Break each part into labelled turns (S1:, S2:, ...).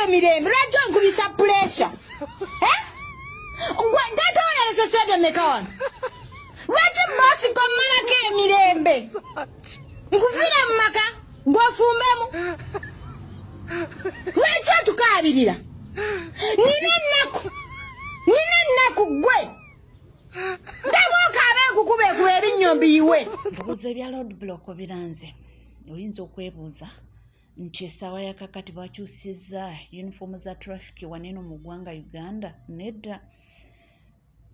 S1: emirembe? Lwaki onkubisa pressure? Eh? Gwe taata wo yalese sente meka wano? Lwaki Bosco mmalako emirembe? Nkuvire mu maka gwofumbemu. Lwaki otukaabirira? Nina ennaku, nina ennaku gwe. Ddamu okaabe nkukuba ekuba ebinnyo mbiyiwe.
S2: Ndowooza ebya road block biranze. Oyinza okwebuuza nti essaawa ya kakati bakyusizza yunifoomu za traffic wano eno mu ggwanga Uganda? Nedda.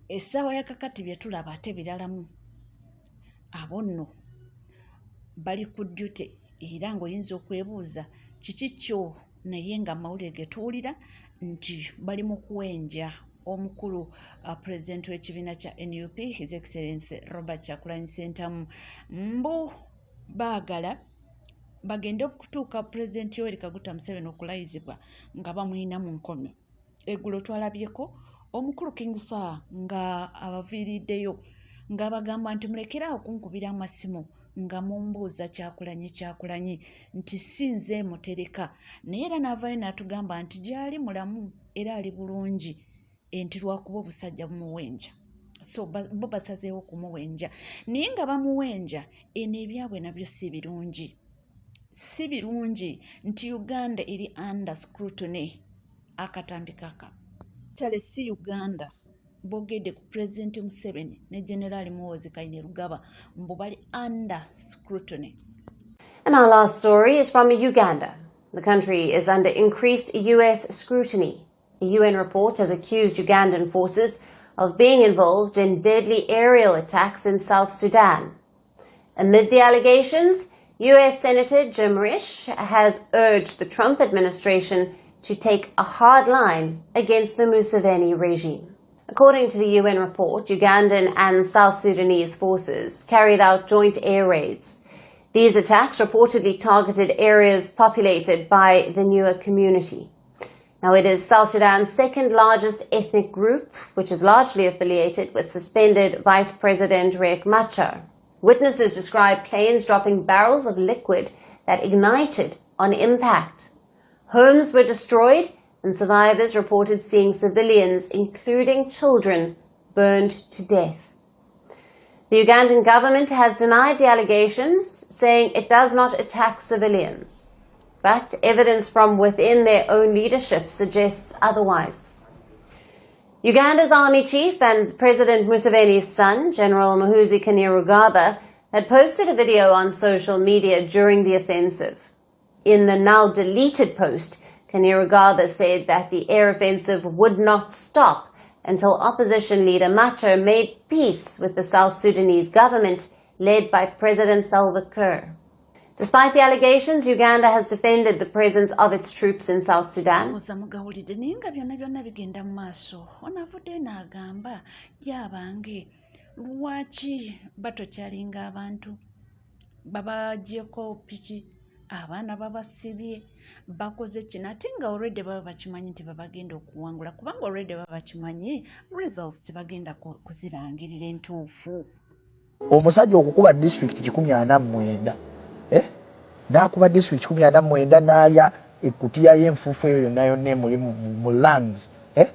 S2: Essaawa ya kakati bye tulaba ate biralamu. Abo nno bali ku duty era ng'oyinza okwebuuza kiki kyo naye ng'amawulire ge tuwulira nti bali mu kuwenja omukulu pulezidenti w'ekibiina kya NUP His Excellency Robert Kyagulanyi Ssentamu mbu baagala bagende okutuuka pulezidenti Yoweri Kaguta Museveni okulayizibwa nga bamulina mu nkomyo. Eggulo twalabyeko omukulu King Saha nga abaviiriddeyo ng'abagamba nti mulekere awo kunkubira amasimu nga mumbuuza Kyagulanyi Kyagulanyi nti si nze mutereka naye era n'avaayo n'atugamba nti gy'ali mulamu era ali bulungi nti lwakuba obusajja bumuwenja so bo basazeewo kumuwenja naye nga bamuwenja eno ebyabwe nabyo si birungi si birungi nti Uganda eri under scrutiny akatambi kaka kyale si Uganda bogedde ku Pulezidenti Museveni ne Generali Muhoozi Kainerugaba mbu bali under scrutiny.
S3: And our last story is from Uganda. The country is under increased US scrutiny. A UN report has accused Ugandan forces of being involved in deadly aerial attacks in South Sudan. Amid the allegations, US Senator Jim Risch has urged the Trump administration to take a hard line against the Museveni regime. According to the UN report, Ugandan and South Sudanese forces carried out joint air raids. These attacks reportedly targeted areas populated by the Nuer community. Now, it is South Sudan's second largest ethnic group, which is largely affiliated with suspended Vice President Riek Machar. Witnesses described planes dropping barrels of liquid that ignited on impact. Homes were destroyed and survivors reported seeing civilians, including children, burned to death. The Ugandan government has denied the allegations, saying it does not attack civilians. But evidence from within their own leadership suggests otherwise. Uganda's army chief and President Museveni's son, General Muhoozi Kainerugaba, had posted a video on social media during the offensive. In the now deleted post, Kainerugaba said that the air offensive would not stop until opposition leader Machar made peace with the South Sudanese government led by President Salva Kiir. Despite the allegations, Uganda has defended the presence of its troops in South Sudan.
S2: Oza mugawulidde naye nga byonna byonna bigenda mu maaso ono avuddeyo n'agamba yabange lwaki batokyalinga abantu babagyeko piki abaana babasibye bakoze kino ate nga already baba bakimanyi nti babagenda okuwangula kubanga already baba bakimanyi results tebagenda kuzirangirira entuufu.
S4: Omusajja okukuba disitulikiti 149, eh? N'akuba disitulikiti 149 n'alya ekutiya y'enfuufu eyo yonna yonna emuli mu lungs, eh?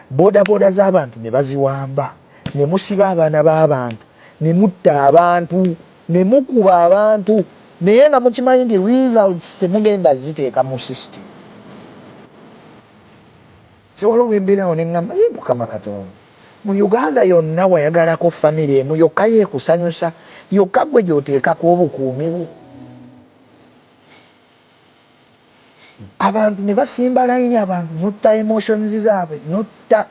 S4: Boodabooda z'abantu ne baziwamba ne musiba abaana b'abantu ne mutta abantu ne mukuba abantu naye nga mukimanyi nti results temugenda ziteeka mu system. Sewala olw'embeerawo ne ŋŋamba ye Mukama Katonda mu Uganda yonna wayagalako famire emu yokka yeekusanyusa yokka gwe gy'oteekako obukuumi bwo. Abantu ne basimba layini abantu n'otta emotions zaabwe n'otta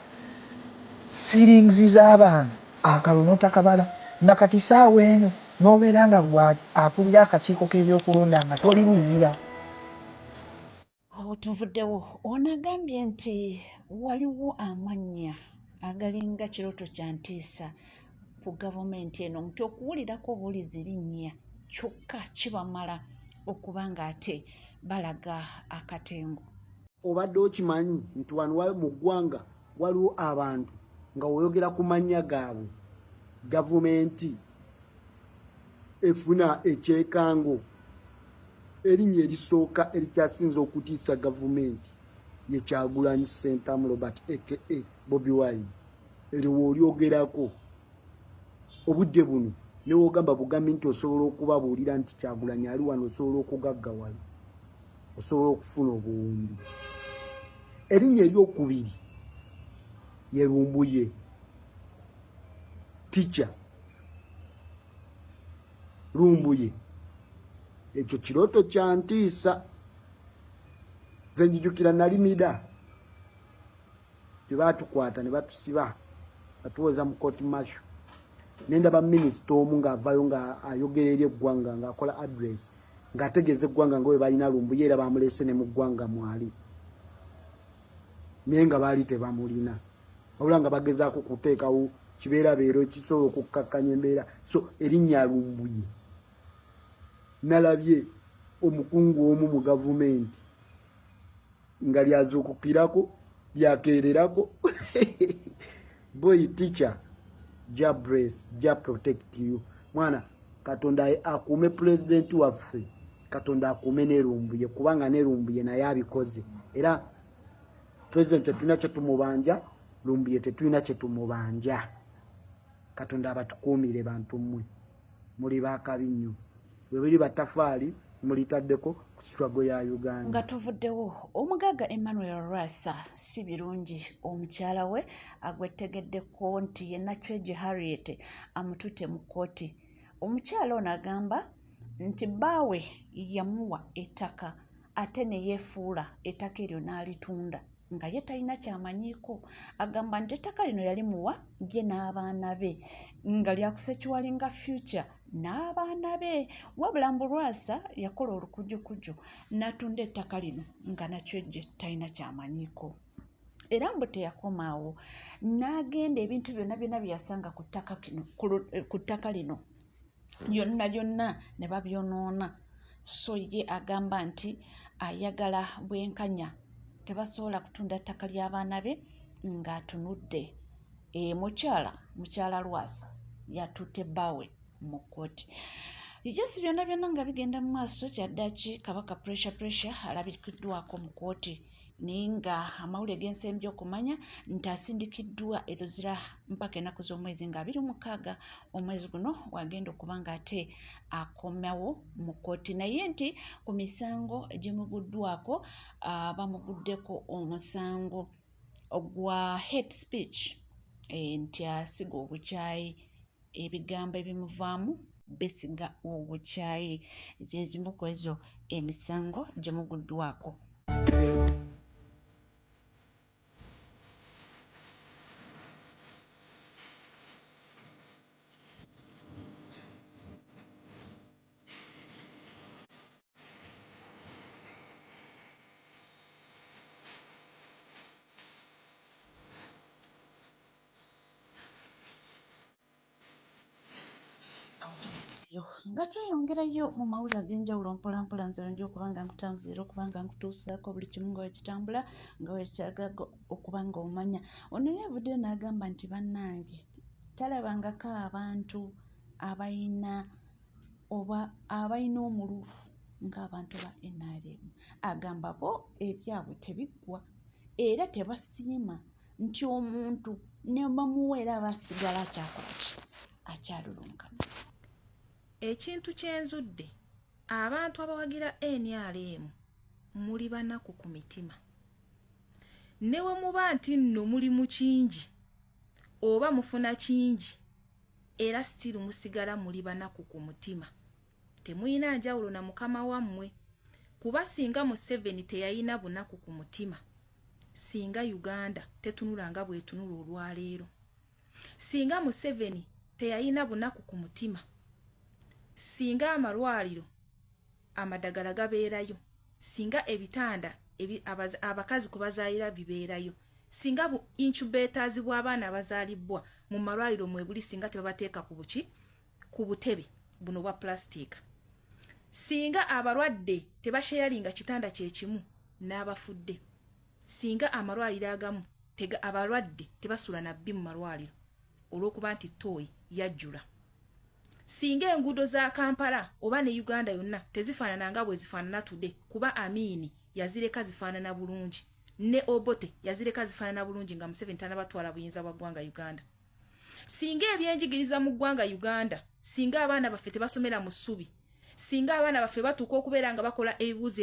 S4: feelings z'abantu akalulu n'otakabala nakati saawa eno n'obeera nga gwe akulira akakiiko k'ebyokulonda nga toli luzira.
S2: Awo tuvuddewo ono agambye nti waliwo amannya agalinga kirooto kya ntiisa ku gavumenti eno nti okuwulirako obuwulizi linnya kyokka kibamala okuba ng'ate balaga akatengo.
S5: Obadde okimanyi nti wano mu ggwanga waliwo abantu nga woyogera ku mannya gaabwe gavumenti efuna ekyekango? Erinnya erisooka erikyasinza okutiisa gavumenti Ye Kyagulanyi Ssentamu Robert aka Bobi Wine, eryo woolyogerako obudde buno newogamba bugambi nti osobola okubabuulira nti Kyagulanyi ali wano, osobola okugaggawala, osobola okufuna obuwumbi. Erinnya eryokubiri ye Lumbuye tica Lumbuye. Ekyo kirooto kya ntiisa. Nze njijukira nali mida tebatukwata ne batusiba batuwoza mu court martial, nendaba minisita omu ng'avayo nga ayogera eri eggwanga ng'akola address ng'ategeeza eggwanga nga bwe balina Lumbuye era bamuleese ne mu ggwanga mwali, naye nga baali tebamulina, wabula nga bagezaako kuteekawo kibeerabeero ekisobola okukkakkanya embeera. So erinnya Lumbuye, nalabye omukungu omu mu gavumenti nga lyazuukukirako lyakeererako. Boy teacher, Jah bless, Jah protect you. Mwana Katonda akuume pulezidenti waffe, Katonda akuume ne Lumbuye, kubanga ne Lumbuye naye abikoze. Era pulezidenti tetulina kyetumubanja, Lumbuye tetulina kyetumubanja. Katonda abatukuumire bantu mmwe, muli bakabi nnyo. Bwe biri batafaali mulitaddeko ku struggle ya Uganda.
S2: Nga tuvuddewo, omugagga Emmanuel Lwasa si birungi omukyala we agwettegeddeko nti ye Nachweje Harriet amututte mu kkooti. Omukyala ono agamba nti bbaawe yamuwa ettaka ate ne yeefuula ettaka eryo n'alitunda nga ye talina kyamanyiiko. Agamba nti ettaka lino yalimuwa ye n'abaana be nga lyakusekiwalinga future n'abaana be, wabula mbu Lwasa yakola olukujukuju n'atunda ettaka lino nga Nakyejje talina kyamanyiiko. Era mbu teyakoma awo, n'agenda ebintu byonna byonna bye yasanga ku ttaka lino lyonna lyonna ne babyonoona. So ye agamba nti ayagala bwenkanya, tebasobola kutunda ttaka ly'abaana be ng'atunudde. Mukyala mukyala Lwasa yatutte bbaawe mu kkooti. Yes, byonna byonna nga bigenda mu maaso, kyaddaki Kabaka Pressure Pressure alabikiddwako mu kkooti, naye nga amawulire g'ensembye okumanya nti asindikiddwa e Luzira mpaka ennaku z'omwezi nga 26 omwezi guno wagenda okuba nga ate akomawo mu kkooti, naye nti ku misango egimuguddwako bamuguddeko omusango ogwa hate speech, nti asiga obukyayi, ebigambo ebimuvaamu bisiga obukyayi, gye gimu ku ezo emisango gimuguddwako. Nga tweyongerayo mu mawulire ag'enjawulo mpolampola, nze nja okuba nga nkutambuza era okuba nga nkutuusaako buli kimu nga wekitambula, nga wekyagaga okuba nga omanya. Ono ye avuddeyo n'agamba nti bannange talabangako abantu abalina oba abalina omululu ng'abantu ba NRM. Agamba bo ebyabwe tebiggwa era tebasiima nti omuntu ne bamuwa era aba asigala akyakola ki, akyalulunkana.
S6: Ekintu kye nzudde, abantu abawagira NRM muli banaku ku mitima. Ne bwe muba nti nno muli mu kingi oba mufuna kingi, era still musigala muli banaku ku mutima. Temulina njawulo na mukama wammwe, kuba singa Museveni teyalina bunaku ku mutima, singa Uganda tetunula nga bw'etunula olwaleero. Singa Museveni teyalina bunaku ku mutima, singa amalwaliro amadagala gabeerayo, singa ebitanda abakazi kwe bazaalira bibeerayo, singa bu incubators bw'abaana abazaalibbwa mu malwaliro mwebuli, singa tebabateeka ku buki ku butebe buno bwa pulasitiika, singa abalwadde tebasheyalinga kitanda kyekimu n'abafudde, singa amalwaliro agamu abalwadde tebasula nabbi mu malwaliro olw'okuba nti ttooyi yajjula, singa enguudo za Kampala oba ne Uganda yonna tezifaanana nga bwe zifaanana today, kuba Amiini yazireka zifaanana bulungi. Ne Obote yazireka zifaanana bulungi nga Museveni tanabatwala buyinza bwa ggwanga Uganda. Singa ebyenjigiriza mu ggwanga Uganda, singa abaana baffe tebasomera mu ssubi, singa abaana baffe batuuka okubeera nga bakola ebibuuzo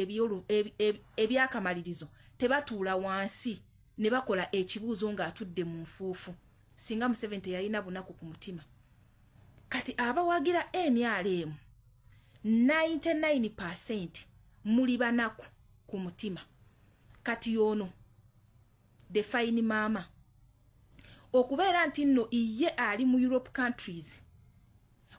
S6: ebyakamalirizo, tebatuula wansi ne bakola ekibuuzo ng'atudde mu nfuufu, singa Museveni teyalina bunaku ku mutima. Kati abawagira NRM 99% muli banaku ku mutima. Kati yono the fine maama okubeera nti nno iye ali mu Europe countries,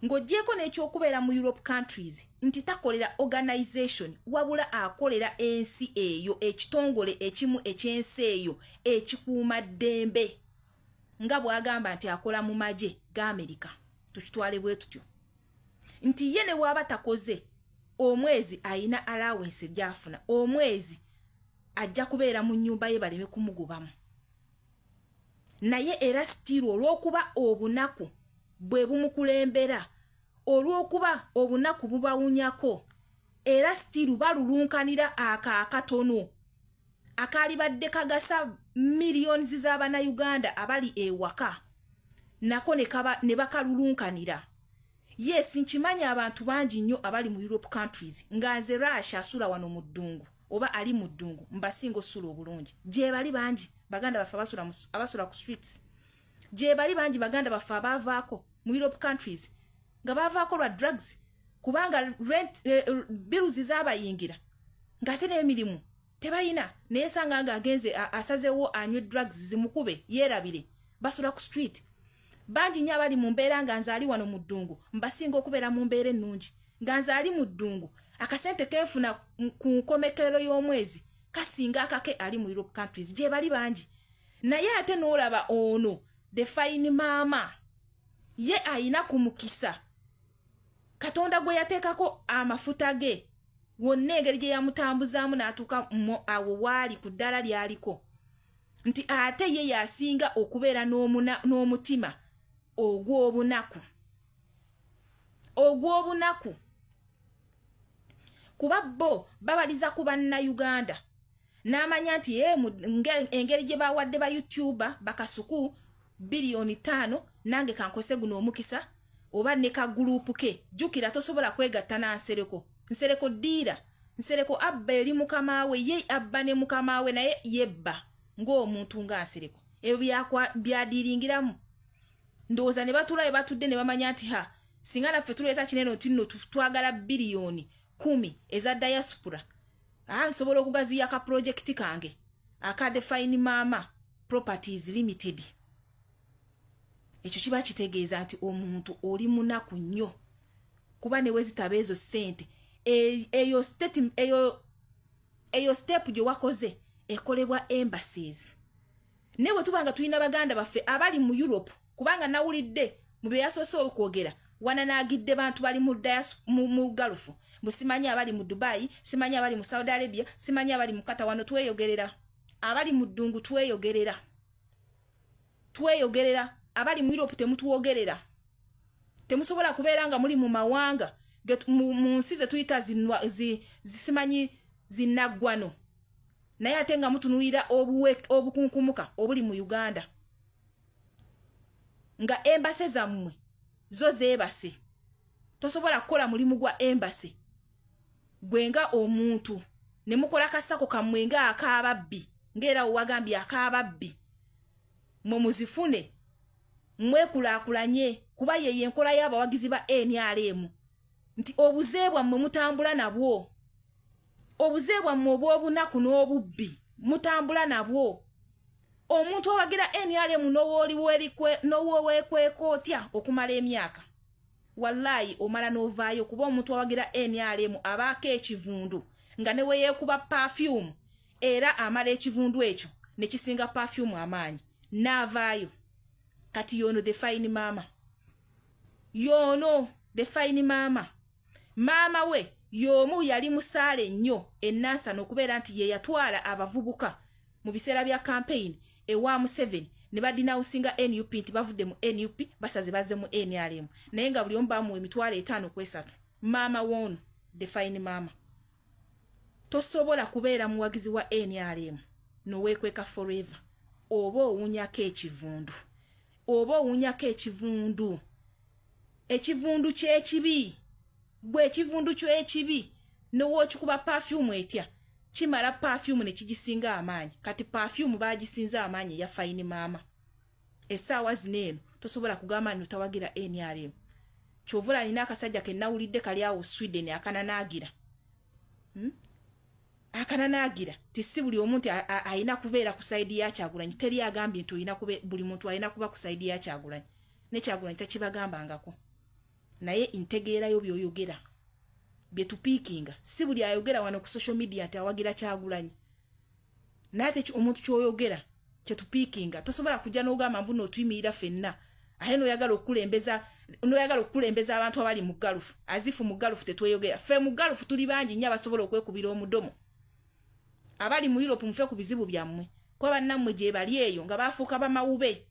S6: ng'ogyeko n'ekyokubeera mu Europe countries nti takolera organization, wabula akolera ensi eyo, ekitongole ekimu ekyensi eyo ekikuuma ddembe, nga bw'agamba nti akola mu magye ga Amerika. Tukitwale bwe tutyo nti ye ne bw'aba takoze omwezi, ayina allowance gy'afuna omwezi, ajja kubeera mu nnyumba ye baleme kumugobamu. Naye era still, olw'okuba obunaku bwe bumukulembera, olw'okuba obunaku bubawunyako, era still balulunkanira ako akatono akaalibadde kagasa millions z'Abannayuganda abali ewaka, nako ne bakalulunkanira. Yes, nkimanyi abantu bangi nnyo abali mu Europe countries, nga nze Rasha asula wano mu ddungu oba ali mu ddungu, mbasinga osula obulungi. Gye bali bangi baganda baffe abasula ku streets. Gye bali bangi baganda baffe abaavaako mu Europe countries nga baavaako lwa drugs, kubanga rent, bills zaabayingira ng'ate n'emirimu tebayina, naye sanga nga agenze asazeewo anywe drugs zimukube yeerabire. Basula ku street bangi nnyo abali mu mbeera nga nze ali wano mu ddungu mbasinga okubeera mu mbeera ennungi, nga nze ali mu ddungu akasente kenfuna ku nkomekero y'omwezi kasinga akake ali mu Europe countries. Gye bali bangi. Naye ate n'olaba ono the fine maama, ye ayina ku mukisa Katonda gwe yateekako amafuta ge wonna, engeri gye yamutambuzaamu n'atuuka awo waali ku ddala lyaliko, nti ate ye yasinga okubeera n'omutima ogw'obunaku, kuba bo babaliza ku Bannayuganda n'amanya nti ye engeri gye bawadde ba YouTuber bakasuku 5 biliyoni, nange kankose guno omukisa oba ne ka group ke. Jjukira, tosobola kwegatta na Nsereko. Nsereko ddiira, Nsereko abba eri mukama we, ye abba ne mukama we, naye yebba ng'omuntu nga Nsereko. Ebyo byadiiringiramu ndowooza ne batuula we batudde ne bamanya nti ha, singa naffe tuleeta kinene nti nno twagala 10 biliyoni eza diaspora, nsobola okugaziya ka project kange aka The Fine Mama Properties Limited. Ekyo kiba kitegeeza nti omuntu oli munaku nnyo, kuba ne wezitaba ezo ssente, eyo eyo step gye wakoze ekolebwa embassies. Naye bwe tuba nga tulina baganda baffe abali mu Europe, kubanga nawulidde mu bye yasoose okwogera, wananaagidde bantu bali mu Gulf, mbu simanyi abali mu Dubai, simanyi abali mu Saudi Arabia, simanyi abali mu Kata. Wano tweyogerera, abali mu ddungu tweyogerera, tweyogerera. Abali mu Europe temutwogerera. Temusobola kubeera nga muli mu mawanga mu nsi zetuyita zisimanyi zinaggwano, naye ate nga mutunuulira obukunkumuka obuli mu Uganda, nga embassy zammwe zo zeebase. Tosobola kukola mulimu gwa embassy gwe nga omuntu ne mukola kasako kammwe nga akaababbi, ng'era wewagambye akaababbi, mwe muzifune mwekulaakulanye, kuba ye yenkola y'abawagizi ba NRM nti obuze bwammwe mutambula nabwo, obuze bwammwe obw'obunaku n'obubbi mutambula nabwo. Omuntu awagira NRM n'owoweekweka otya okumala emyaka, wallaayi omala n'ovaayo, kuba omuntu awagira NRM abaako ekivundu nga ne weyeekuba perfume, era amala ekivundu ekyo ne kisinga perfume amaanyi n'avaayo. Kati yono the fine maama, yono the fine maama, maama we y'omu yali musaale nnyo enansana okubeera nti ye yatwala abavubuka mu biseera bya campaign ewa Museveni ne badenouncinga NUP, nti bavudde mu NUP, basaze bazze mu NRM, naye nga buli omu bamuwa 500,000 ku. Maama woono the fine maama, tosobola kubeera muwagizi wa NRM. Noweekweka forever, oba owunyako ekivundu, oba owunyako ekivundu, ekivundu kyekibi. Gwe ekivundu kyekibi, nowookikuba perfume etya, kimala perfume ne kigisinga amaanyi. Kati perfume bagisinza amaanyi eya Fine Maama. Essaawa zino eno tosobola kugamba nti otawagira NRM. Kyovula nina akasajja ke nawulidde kali awo Sweden akananaagira, Akananaagira ti si buli omu nti alina kubeera ku side ya Kyagulanyi. Teri agambye nti olina buli muntu alina kuba ku side ya Kyagulanyi, ne Kyagulanyi takibagambangako. Naye ntegeerayo by'oyogera bye tupiikinga. Si buli ayogera wano ku social media nti awagira Kyagulanyi, naye ate omuntu kyoyogera kyetupiikinga. Tosobola kujja n'ogamba mbu nootuyimirira ffenna, ate noyagala okukulembeza abantu abali mu Gulf. Azifu mu Gulf tetweyogera. Ffe mu Gulf tuli bangi nnyo abasobola okwekubira omudomo. Abali mu Europe, mufe ku bizibu byammwe, kuba bannammwe gye bali eyo nga bafuuka bamawube,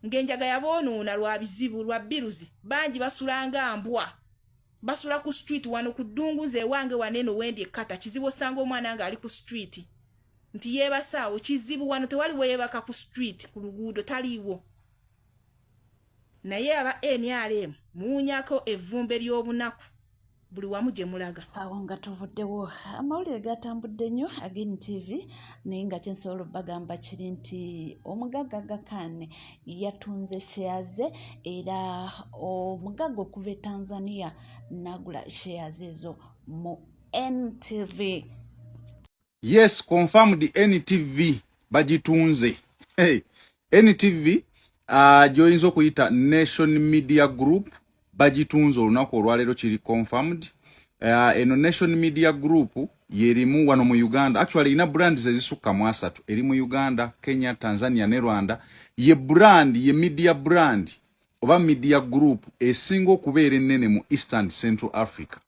S6: ng'enjaga yaboonoona lwa bizibu, lwa biruzi. Bangi basulanga mbwa, basula ku street. Wano ku ddungu, nze ewange waneeno wendi ekkata kizibu osanga omwana ng'ali ku street nti yeebasaawo. Kizibu, wano tewali weebaka ku street, ku luguudo taliiwo. Naye aba NRM muwunyako evvumbe ly'obunaku buli wamu gye mulaga.
S2: Awo nga tuvuddewo, amawulire gatambudde nnyo Again TV, naye nga kyensobola obbagamba kiri nti omugagga Aga Khan yatunze shares, era omugagga okuva e Tanzania n'agula shares ezo mu NTV.
S7: Yes, confirmed, NTV bagitunze. Hey, NTV gy'oyinza okuyita Nation Media Group bagitunze olunaku olwaleero, kiri confirmed. Eno Nation Media Group yerimu wano mu Uganda. Actually erina brands ezisukka mu 30. Eri mu Uganda, Kenya, Tanzania ne Rwanda. Ye brand, ye media brand oba media group esinga okubeera ennene mu East and Central Africa.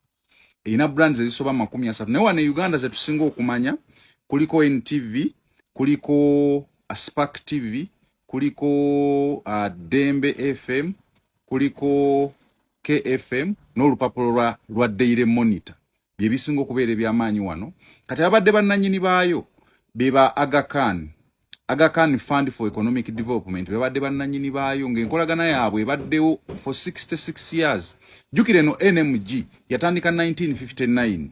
S7: Erina brands ezisoba 30, naye wano e Uganda zetusinga okumanya kuliko NTV, kuliko Spark TV, kuliko Dembe FM, kuliko KFM n'olupapula lwa Daily Monitor. Bye bisinga okubeera ebyamaanyi wano. Kati abadde bannannyini baayo be ba Aga Khan, Aga Khan Fund for Economic Development. Babadde bannannyini baayo ng'enkolagana yaabwe ebaddewo for 66 years. Jjukira eno NMG yatandika 1959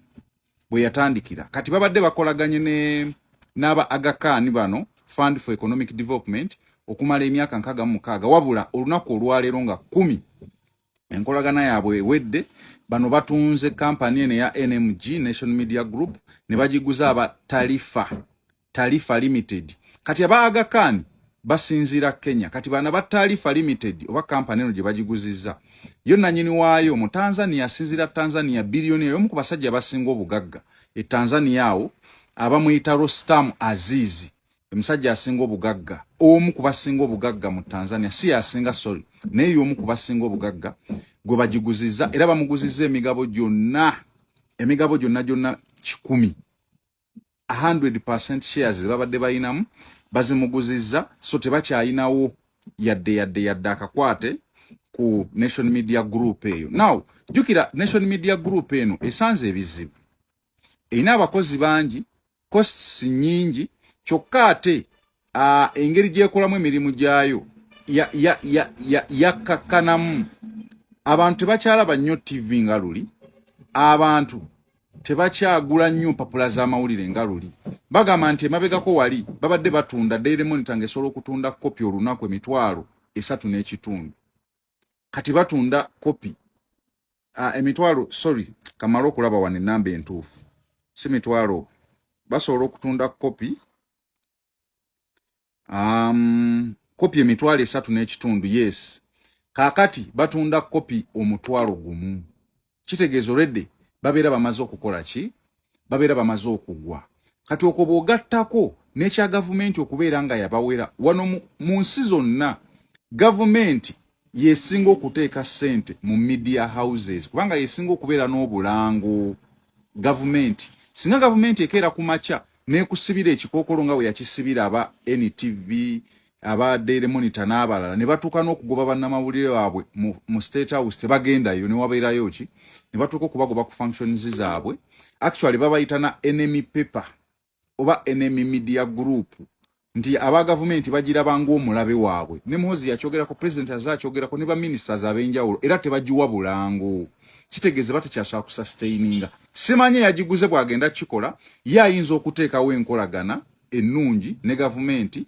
S7: bwe yatandikira. Kati babadde bakolaganye ne n'aba Aga Khan bano, Fund for Economic Development, okumala emyaka 66. Wabula olunaku olwaleero nga 10 enkolagana yaabwe ewedde. Bano batunze kampani eno eya NMG, Nation Media Group, ne bagiguza aba Tarifa, Tarifa Limited. Kati aba Aga Khan basinziira Kenya. Kati bana ba Tarifa Limited oba kampani eno gye bagiguzizza, yo nanyini waayo mu Tanzania, asinziira Tanzania, billionaire, omu ku basajja abasinga obugagga e Tanzania awo, abamuyita Rostam Azizi, omusajja asinga obugagga, omu ku basinga obugagga mu Tanzania. Si yasinga, sorry, naye y'omu ku basinga obugagga gwe bagiguzizza. Era bamuguzizza emigabo gyonna, emigabo gyonna gyonna 100, 100% shares zebabadde balinamu bazimuguzizza. So tebakyayinawo yadde yadde yadde akakwate ku Nation Media Group eyo. Now jjukira, Nation Media Group eno esanze ebizibu, erina abakozi bangi, costs nyingi, kyokka ate engeri gyekolamu emirimu gyayo yakkakkanamu. Ya, ya, ya abantu tebakyalaba nnyo TV nga luli, abantu tebakyagula nnyo mpapula z'amawulire nga luli. Bagamba nti emabegako wali babadde batunda, Daily Monitor ng'esobola okutunda kopi olunaku 3,500. Kati batunda kopi emitwalo, sorry, kamale okulaba wano enamba entuufu, si mitwalo, basobola okutunda kopi 3,500. Yes, kaakati batunda kopi 10,000. Kitegeeza olwedde babeera bamaze okukola ki? Babeera bamaze okugwa. Kati okwo bw'ogattako n'ekya gavumenti okubeera nga yabawera. Wano mu nsi zonna gavumenti yesinga okuteeka ssente mu media houses, kubanga yesinga okubeera n'obulango gavumenti. Singa gavumenti ekeera ku makya n'ekusibira ekikookolo nga bwe yakisibira aba NTV, aba Daily Monitor n'abalala, ne batuuka n'okugoba bannamawulire baabwe mu State House, tebagendayo, ne wabeerayo ki, ne batuuka okubagoba ku functions zaabwe. Actually babayita na enemy paper. oba enemy media group, nti aba gavumenti bagiraba ng'omulabe waabwe. Ne Muhozi yakyogerako, president aze akyogerako, ne baministers ab'enjawulo, era tebagiwa bulango. Kitegeeza batekyasobola kusustaininga. Simanyi eyagiguze bw'agenda kikola, ye ayinza okuteekawo enkolagana ennungi ne gavumenti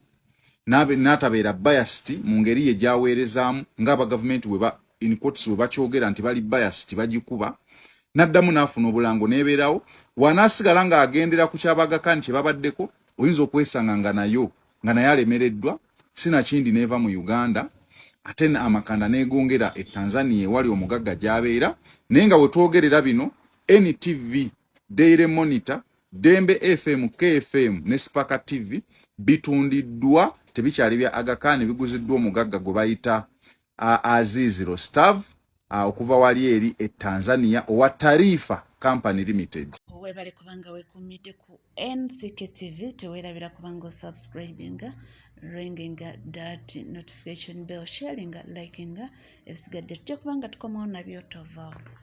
S7: n'atabeera biased mu ngeri ye gy'aweerezaamu, ng'aba gavumenti we ba, in quotes, we bakyogera nti bali biased, bagikuba, n'addamu n'afuna obulango n'ebeerawo. W'anaasigala ng'agendera ku kyabagakani kye babaddeko, oyinza okwesanga nga nayo nga naye alemereddwa, sinakindi n'eva mu Uganda, ate amakanda n'egongera e Tanzania ewali omugagga gy'abeera. Naye nga we twogerera bino, NTV, Daily Monitor, Dembe FM, KFM ne Spark TV bitundiddwa, tebikyali bya Aga Khan, biguziddwa omugagga gwe bayita Aziz Rostav okuva wali eri e Tanzania, owa Tarifa Company Limited.
S2: Webale kubanga wekumidde ku NCKTV. Teweerabira kubanga osubscribinga, ringinga that notification bell, sharinga, likinga. Ebisigadde tujja kubanga tukomawo nabyo, tovaawo.